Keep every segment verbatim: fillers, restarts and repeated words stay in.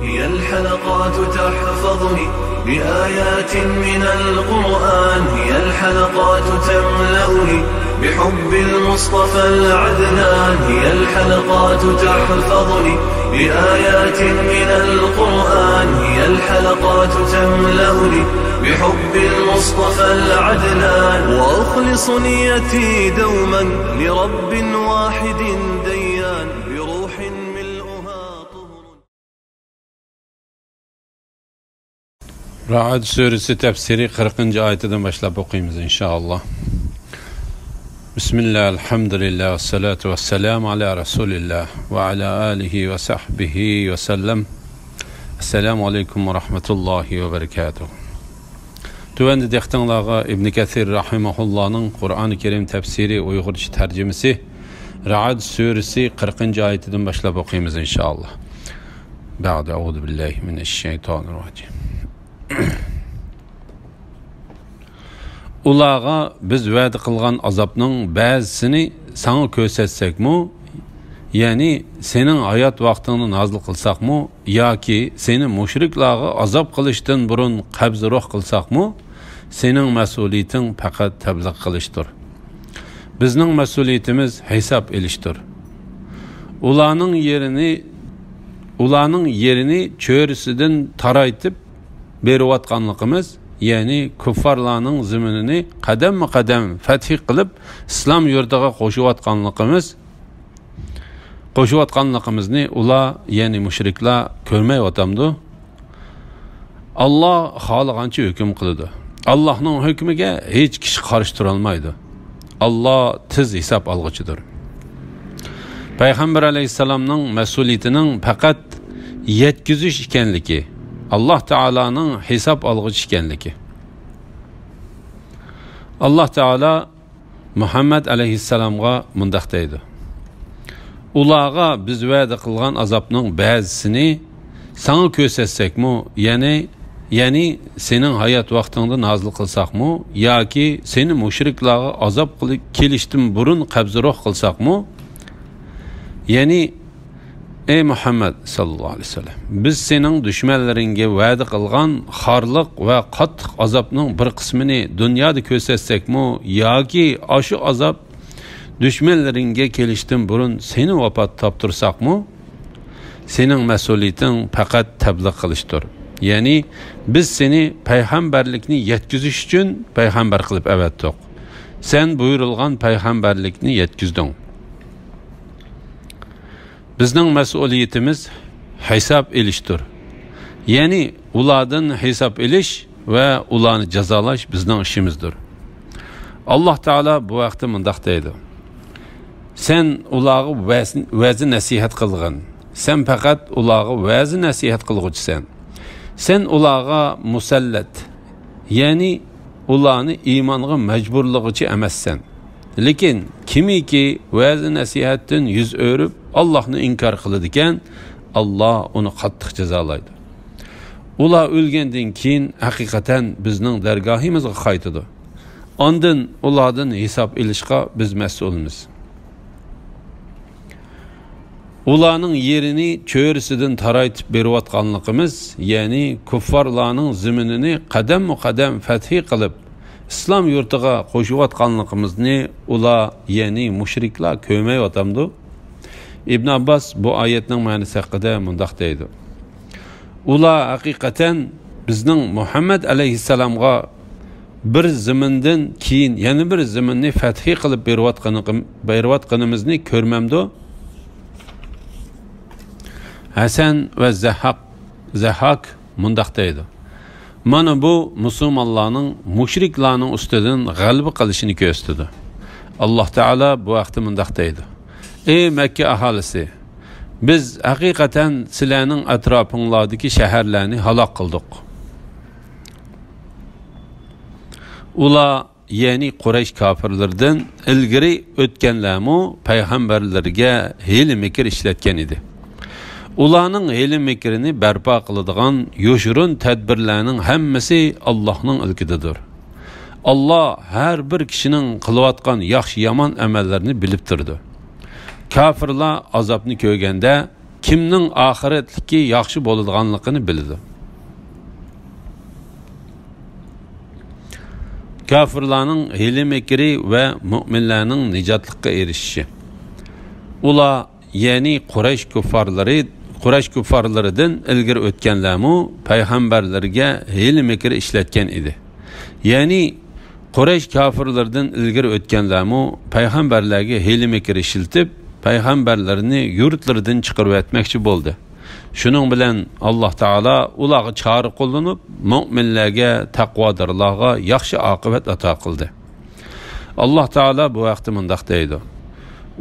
هي الحلقات تحفظني بآيات من القرآن، هي الحلقات تملأني بحب المصطفى العدنان، هي الحلقات تحفظني بآيات من القرآن، هي الحلقات تملأني بحب المصطفى العدنان، وأخلص نيتي دوما لرب واحد ديان، بروح ملؤها طهر. رەئد سۈرىسى تەپسىرى قىرىقىنچى ئايىتىدىن باشلاپ ئوقۇيمىز، ئىنشائاللا. بىسمىللا، ئەلھەمدۇلىللا، ۋەسسالاتۇ ۋەسسالامۇ ئالا رەسۇلىللا ۋە ئالا ئالىھى ۋە سەھبىھى ۋەسەللەم. ئەسسالامۇ ئەلەيكۇم ۋە رەھمەتۇللاھى ۋە بەرىكاتۇھ. تۆۋەندە دىققىتىڭلارغا ئىبن كەسىر رەھىمەھۇللانىڭ قۇرئانى كەرىم تەپسىرى ئۇيغۇرچە تەرجىمىسى، رەئد سۈرىسى قىرىقىنچى ئايىتىدىن باشلاپ ئوقۇيمىز، ئىنشائاللا. بەئدە، ئەئۇزۇ بىللاھى مىنەششەيتانىررەجىم. ئۇلارغا بىز ۋەدە قىلغان ئازابنىڭ بەزىسىنى ساڭا كۆرسەتسەكمۇ، يەنى سېنىڭ ھايات ۋاقتىڭدا نازىل قىلساقمۇ، ياكى سېنى مۇشرىكلارغا ئازاب قىلىشتىن بۇرۇن قەبزى روھ قىلساقمۇ، سېنىڭ مەسئۇلىيىتىڭ پەقەت تەبلىغ قىلىشتۇر. بىزنىڭ مەسئۇلىيىتىمىز ھېساب ئېلىشتۇر. ئۇلارنىڭ يېرىنى، ئۇلارنىڭ يېرىنى چۆرىسىدىن تارايتىپ بېرىۋاتقانلىقىمىز، يەنى كۇففارلارنىڭ زېمىنىنى قەدەممۇ قەدەم فەتھى قىلىپ، ئىسلام يۇرتىغا قوشۇۋاتقانلىقىمىز، قوشۇۋاتقانلىقىمىزنى ئۇلار، يەنى مۇشرىكلار كۆرمەيۋاتامدۇ؟ ئاللا خالىغانچە ھۆكۈم قىلىدۇ. ئاللانىڭ ھۆكمىگە ھېچ كىشى قارشى تۇرالمايدۇ. ئاللا تېز ھېساب ئالغۇچىدۇر. پەيغەمبەر ئەلەيھىسسالامنىڭ مەسئۇلىيىتىنىڭ پەقەت يەتكۈزۈش ئىكەنلىكى، ئاللا تائالانىڭ ھېساب ئالغۇچى ئىكەنلىكى. ئاللا تائالا مۇھەممەد ئەلەيھىسسالامغا مۇنداق دەيدۇ: ئۇلارغا بىز ۋەدە قىلغان ئازابنىڭ بەزىسىنى ساڭا كۆرسەتسەكمۇ، يەنى، يەنى سېنىڭ ھايات ۋاقتىڭدا نازىل قىلساقمۇ، ياكى سېنى مۇشرىكلارغا ئازاب قىلىپ كېلىشتىن بۇرۇن قەبزى روھ قىلساقمۇ، يەنى ئەي مۇھەممەد ساللاللاھۇ ئەلەيھى ۋەسەللەم، بىز سېنىڭ دۈشمەنلىرىڭگە ۋەدە قىلغان خارلىق ۋە قاتتىق ئازابنىڭ بىر قىسمىنى دۇنيادا كۆرسەتسەكمۇ ياكى ئاشۇ ئازاب دۈشمەنلىرىڭگە كېلىشتىن بۇرۇن سېنى ۋاپات تاپتۇرساقمۇ، سېنىڭ مەسئۇلىيىتىڭ پەقەت تەبلىغ قىلىشتۇر. يەنى بىز سېنى پەيغەمبەرلىكنى يەتكۈزۈش ئۈچۈن پەيغەمبەر قىلىپ ئەۋەتتۇق. سەن بۇيرۇلغان پەيغەمبەرلىكنى يەتكۈزدۈڭ. بىزنىڭ مەسئۇلىيىتىمىز ھېساب ئېلىشتۇر. يەنى ئۇلاردىن ھېساب ئېلىش ۋە ئۇلارنى جازالاش بىزنىڭ ئىشىمىزدۇر. ئاللا تائالا بۇ ھەقتە مۇنداق دەيدۇ: سەن ئۇلارغا ۋەز-، ۋەزى نەسىھەت قىلغىن. سەن پەقەت ئۇلارغا ۋەزى نەسىھەت قىلغۇچىسەن. سەن ئۇلارغا مۇسەللەت، يەنى ئۇلارنى ئىمانغا مەجبۇرلىغۇچى ئەمەسسەن. لېكىن كىمكى ۋەزى نەسىھەتتىن يۈز ئۆرۈپ، ئاللاھنى ئىنكار قىلىدىكەن، ئاللا ئۇنى قاتتىق جازالايدۇ. ئۇلار ئۆلگەندىن كېيىن ھەقىقەتەن بىزنىڭ دەرگاھىمىزغا قايتىدۇ. ئاندىن ئۇلاردىن ھېساب ئېلىشقا بىز مەسئۇلمىز. ئۇلارنىڭ يېرىنى چۆرىسىدىن تارايتىپ بېرىۋاتقانلىقىمىز، يەنى كۇففارلارنىڭ زېمىنىنى قەدەممۇ قەدەم فەتھى قىلىپ، ئىسلام يۇرتىغا قوشۇۋاتقانلىقىمىزنى ئۇلار، يەنى مۇشرىكلار كۆرمەيۋاتامدۇ؟ ئىبن ئابباس بۇ ئايەتنىڭ مەنىسى ھەققىدە مۇنداق دەيدۇ: ئۇلار ھەقىقەتەن بىزنىڭ مۇھەممەد ئەلەيھىسسالامغا بىر زېمىندىن كېيىن يەنە بىر زېمىننى فەتھى قىلىپ بېرىۋاتقىنىقىم-، بېرىۋاتقىنىمىزنى كۆرمەمدۇ؟ ھەسەن ۋە زەھھاق، زەھھاك مۇنداق دەيدۇ: مانا بۇ مۇسۇلمانلارنىڭ مۇشرىكلارنىڭ ئۈستىدىن غەلىبە قىلىشىنى كۆرسىتىدۇ. ئاللا تائالا بۇ ھەقتە مۇنداق دەيدۇ: ئەي مەككە ئاھالىسى! بىز ھەقىقەتەن سىلەرنىڭ ئەتراپىڭلاردىكى شەھەرلەرنى ھالاك قىلدۇق. ئۇلار، يەنى قۇرەيش كاپىرلىرىدىن ئىلگىرى ئۆتكەنلەرمۇ پەيغەمبەرلىرىگە ھىيلە-مىكىر ئىشلەتكەن ئىدى. ئۇلارنىڭ ھىيلە-مىكرىنى بەرپا قىلىدىغان يوشۇرۇن تەدبىرلەرنىڭ ھەممىسى ئاللاھنىڭ ئىلكىدىدۇر. ئاللا ھەر بىر كىشىنىڭ قىلىۋاتقان ياخشى-يامان ئەمەللىرىنى بىلىپ تۇرىدۇ. كاپىرلار ئازابنى كۆرگەندە، كىمنىڭ ئاخىرەتلىكى ياخشى بولىدىغانلىقىنى بىلىدۇ. كاپىرلارنىڭ ھىيلە-مىكرى ۋە مۆمىنلەرنىڭ نىجاتلىققا ئېرىشىشى. ئۇلار، يەنى قۇرەيش كۇففارلىرى، قۇرەيش كۇففارلىرىدىن ئىلگىرى ئۆتكەنلەرمۇ پەيغەمبەرلىرىگە ھىيلە-مىكىر ئىشلەتكەن ئىدى. يەنى قۇرەيش كاپىرلىرىدىن ئىلگىرى ئۆتكەنلەرمۇ پەيغەمبەرلەرگە ھىيلە-مىكىر ئىشلىتىپ، پەيغەمبەرلىرىنى يۇرتلىرىدىن چىقىرىۋەتمەكچى بولدى. شۇنىڭ بىلەن ئاللاھ تائالا ئۇلارغا چارە قوللىنىپ، مۆمىنلەرگە، تەقۋادارلارغا ياخشى ئاقىۋەت ئاتا قىلدى. ئاللاھ تائالا بۇ ھەقتە مۇنداق دەيدۇ: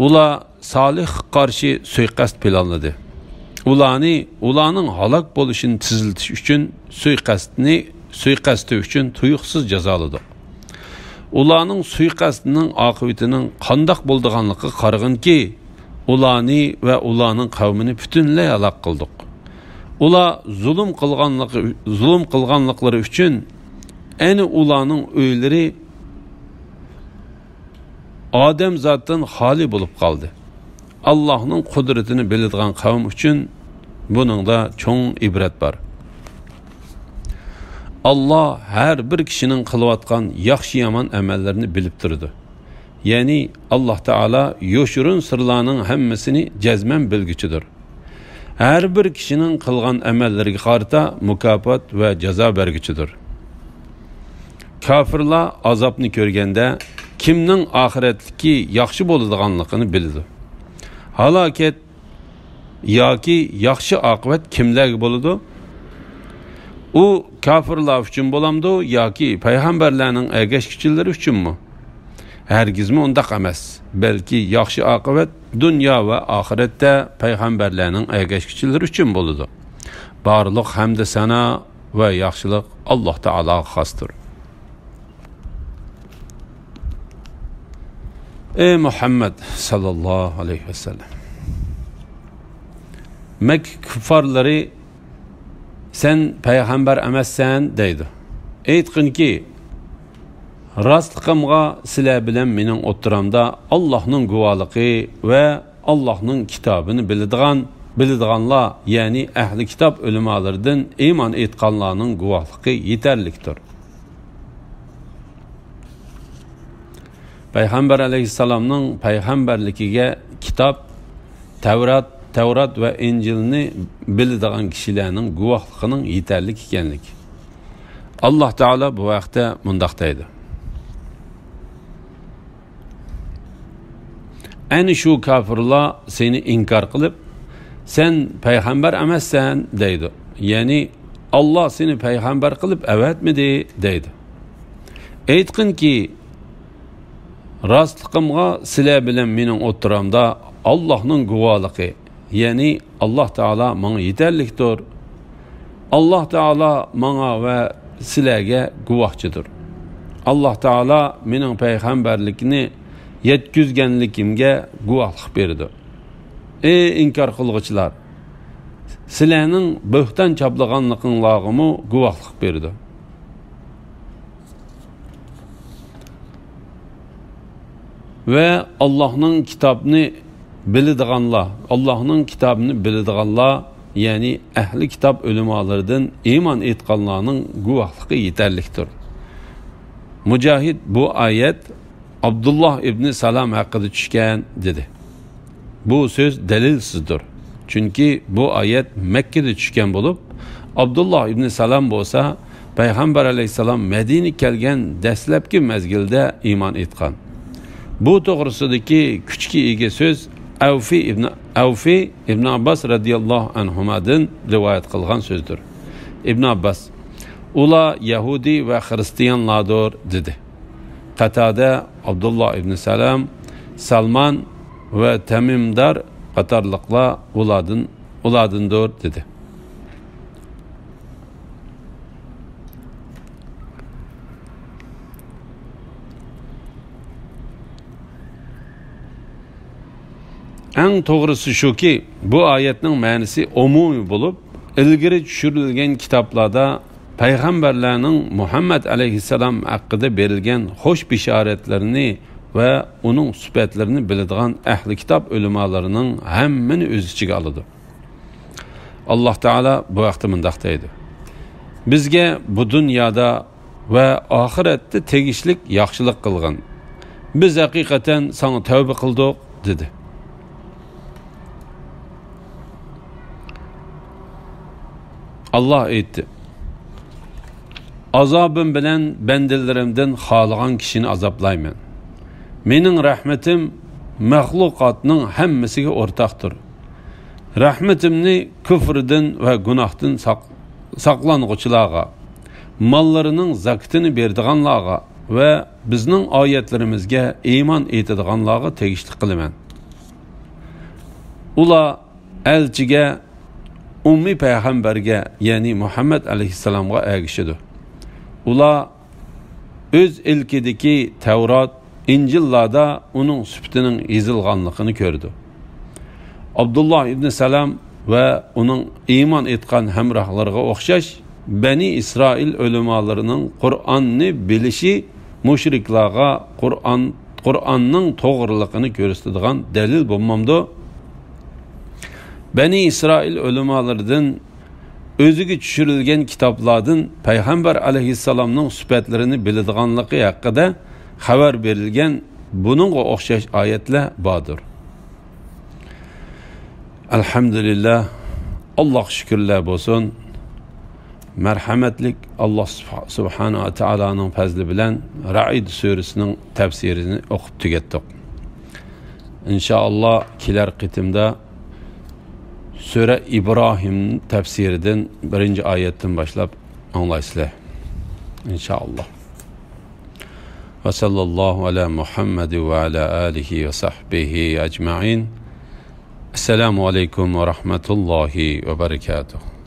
ئۇلار سالىھقا قارشى سۇيىقەست پىلانلىدى. ئۇلارنى، ئۇلارنىڭ ھالاك بولۇشىنى تېزلىتىش ئۈچۈن سۇيىقەستنى، سۇيىقەستى ئۈچۈن تۇيۇقسىز جازالىدۇق. ئۇلارنىڭ سۇيىقەستىنىڭ ئاقىۋىتىنىڭ قانداق بولىدىغانلىقىغا قارىغىنكى، ئۇلارنى ۋە ئۇلارنىڭ قەۋمىنى پۈتۈنلەي ھالاك قىلدۇق. ئۇلار زۇلۇم قىلغانلىقى، زۇلۇم قىلغانلىقلىرى ئۈچۈن ئەنە ئۇلارنىڭ ئۆيلىرى ئادەمزاتتىن خالىي بولۇپ قالدى. ئاللاھنىڭ قۇدرىتىنى بىلىدىغان قەۋم ئۈچۈن بۇنىڭدا چوڭ ئىبرەت بار. ئاللاھ ھەر بىر كىشىنىڭ قىلىۋاتقان ياخشى-يامان ئەمەللىرىنى بىلىپ تۇرىدۇ. يەنى ئاللاھ تائالا يوشۇرۇن سىرلارنىڭ ھەممىسىنى جەزمەن بىلگۈچىدۇر. ھەر بىر كىشىنىڭ قىلغان ئەمەللىرىگە قارىتا مۇكاپات ۋە جازا بەرگۈچىدۇر. كاپىرلار ئازابنى كۆرگەندە، كىمنىڭ ئاخىرەتلىكى ياخشى بولىدىغانلىقىنى بىلىدۇ. ھالاكەت ياكى ياخشى ئاقىۋەت كىملەرگە بولىدۇ؟ ئۇ كاپىرلار ئۈچۈن بولامدۇ ياكى پەيغەمبەرلەرنىڭ ئەگەشكۈچىلىرى ئۈچۈنمۇ؟ ھەرگىزمۇ ئۇنداق ئەمەس. بەلكى ياخشى ئاقىۋەت دۇنيا ۋە ئاخىرەتتە پەيغەمبەرلەرنىڭ ئەگەشكۈچىلىرى ئۈچۈن بولىدۇ. بارلىق ھەمدۇ سانا ۋە ياخشىلىق ئاللاھ تائالاغا خاستۇر. ئەي مۇھەممەد ساللاللاھۇ ئەلەيھى ۋەسەللەم، مەككە كۇففارلىرى، «سەن پەيغەمبەر ئەمەسسەن» دەيدۇ. ئېيتقىنكى، راستلىقىمغا سىلەر بىلەن مېنىڭ ئوتتۇرامدا ئاللاھنىڭ گۇۋاھلىقى ۋە ئاللاھنىڭ كىتابىنى بىلىدىغان، بىلىدىغانلار، يەنى ئەھلى كىتاب ئۆلىمالىرىدىن ئىمان ئېيتقانلارنىڭ گۇۋاھلىقى يېتەرلىكتۇر. پەيغەمبەر ئەلەيھىسسالامنىڭ پەيغەمبەرلىكىگە كىتاب، تەۋرات، تەۋرات ۋە ئىنجىلنى بىلىدىغان كىشىلەرنىڭ گۇۋاھلىقىنىڭ يېتەرلىك ئىكەنلىكى. ئاللاھ تائالا بۇ ھەقتە مۇنداق دەيدۇ: ئەنە شۇ كاپىرلار سېنى ئىنكار قىلىپ، «سەن پەيغەمبەر ئەمەسسەن» دەيدۇ. يەنى، «ئاللاھ سېنى پەيغەمبەر قىلىپ ئەۋەتمىدى» دەيدۇ. ئېيتقىنكى، راستلىقىمغا سىلەر بىلەن مېنىڭ ئوتتۇرامدا ئاللاھنىڭ گۇۋاھلىقى، يەنى ئاللاھ تائالا ماڭا يېتەرلىكتۇر. ئاللاھ تائالا ماڭا ۋە سىلەرگە گۇۋاھچىدۇر. ئاللاھ تائالا مېنىڭ پەيغەمبەرلىكنى يەتكۈزگەنلىكىمگە گۇۋاھلىق بېرىدۇ. ئەي ئىنكار قىلغۇچىلار! سىلەرنىڭ بۆھتان چاپلىغانلىقىڭلارغىمۇ گۇۋاھلىق بېرىدۇ. ۋە ئاللاھنىڭ كىتابىنى بىلىدىغانلار، ئاللاھنىڭ كىتابىنى بىلىدىغانلار، يەنى ئەھلى كىتاب ئۆلىمالىرىدىن ئىمان ئېيتقانلارنىڭ گۇۋاھلىقى يېتەرلىكتۇر. مۇجاھىد بۇ ئايەت ئابدۇللاھ ئىبنى سالام ھەققىدە چۈشكەن، دېدى. بۇ سۆز دەلىلسىزدۇر. چۈنكى بۇ ئايەت مەككىدە چۈشكەن بولۇپ، ئابدۇللاھ ئىبنى سالام بولسا پەيغەمبەر ئەلەيھىسسالام مەدىنىگە كەلگەن دەسلەپكى مەزگىلدە ئىمان ئېيتقان. بۇ توغرىسىدىكى كۈچكە ئىگە سۆز ئەۋفى ئىبنى، ئەۋفى ئىبنى ئابباس رەزىياللاھۇ ئەنھۇمادىن رىۋايەت قىلغان سۆزدۇر. ئىبنى ئابباس، «ئۇلار يەھۇدىي ۋە خىرىستىيانلاردۇر» دېدى. قەتادە، ئابدۇللاھ ئىبنى سالام، سالمان ۋە تەمىمدار قاتارلىقلار ئۇلاردىن، ئۇلاردىندۇر دېدى. ئەڭ توغرىسى شۇكى، بۇ ئايەتنىڭ مەنىسى ئومۇمىي بولۇپ، ئىلگىرى چۈشۈرۈلگەن كىتابلاردا پەيغەمبەرلەرنىڭ مۇھەممەد ئەلەيھىسسالام ھەققىدە بېرىلگەن خۇش بېشارەتلىرىنى ۋە ئۇنىڭ سۈپەتلىرىنى بىلىدىغان ئەھلى كىتاب ئۆلىمالىرىنىڭ ھەممىنى ئۆز ئىچىگە ئالىدۇ. ئاللاھ تائالا بۇ ھەقتە مۇنداق دەيدۇ: بىزگە بۇ دۇنيادا ۋە ئاخىرەتتە تېگىشلىك ياخشىلىق قىلغىن. بىز ھەقىقەتەن ساڭا تەۋبە قىلدۇق، دېدى. ئاللاھ ئېيتتى: ئازابىم بىلەن بەندىلىرىمدىن خالىغان كىشىنى ئازابلايمەن. مېنىڭ رەھمىتىم مەخلۇقاتنىڭ ھەممىسىگە ئورتاقتۇر. رەھمىتىمنى كۇفردىن ۋە گۇناھتىن ساق-، ساقلانغۇچىلارغا، ماللىرىنىڭ زاكىتىنى بېرىدىغانلارغا ۋە بىزنىڭ ئايەتلىرىمىزگە ئىمان ئېيتىدىغانلارغا تېگىشلىك قىلىمەن. ئۇلار ئەلچىگە، ئۈممىي پەيغەمبەرگە، يەنى مۇھەممەد ئەلەيھىسسالامغا ئەگىشىدۇ. ئۇلار ئۆز ئىلكىدىكى تەۋرات، ئىنجىللاردا ئۇنىڭ سۈپىتىنىڭ يېزىلغانلىقىنى كۆرىدۇ. ئابدۇللاھ ئىبنى سالام ۋە ئۇنىڭ ئىمان ئېيتقان ھەمراھلىرىغا ئوخشاش، بەنى ئىسرائىل ئۆلىمالىرىنىڭ قۇرئاننى بىلىشى مۇشرىكلارغا قۇرئان، قۇرئاننىڭ توغرىلىقىنى كۆرسىتىدىغان دەلىل بولمامدۇ؟ بەنى ئىسرائىل ئۆلىمالىرىدىن ئۆزىگە چۈشۈرۈلگەن كىتابلاردىن پەيغەمبەر ئەلەيھىسسالامنىڭ سۈپەتلىرىنى بىلىدىغانلىقى ھەققىدە خەۋەر بېرىلگەن بۇنىڭغا ئوخشاش ئايەتلەر باردۇر. ئەلھەمدۇلىللاھ، ئاللاھقا شۈكۈرلەر بولسۇن. مەرھەمەتلىك ئاللاھ سۇبھا-، سۇبھانەھۇ ۋە تائالانىڭ پەزلى بىلەن رەئد سۈرىسىنىڭ تەپسىرىنى ئوقۇپ تۈگەتتۇق. ئىنشائاللاھ، كېلەر قېتىمدا سۈرە ئىبراھىم تەپسىرىدىن بىرىنچى ئايەتتىن باشلاپ ئاڭلايسىلەر، ئىنشائاللاھ. ۋە سەللەللاھۇ ئەلە مۇھەممەد ۋە ئەلە ئالىھى ۋە سەھبىھى ئەجمەئىن. ئەسسالامۇ ئەلەيكۇم ۋە رەھمەتۇللاھى ۋە بەرەكاتۇھ.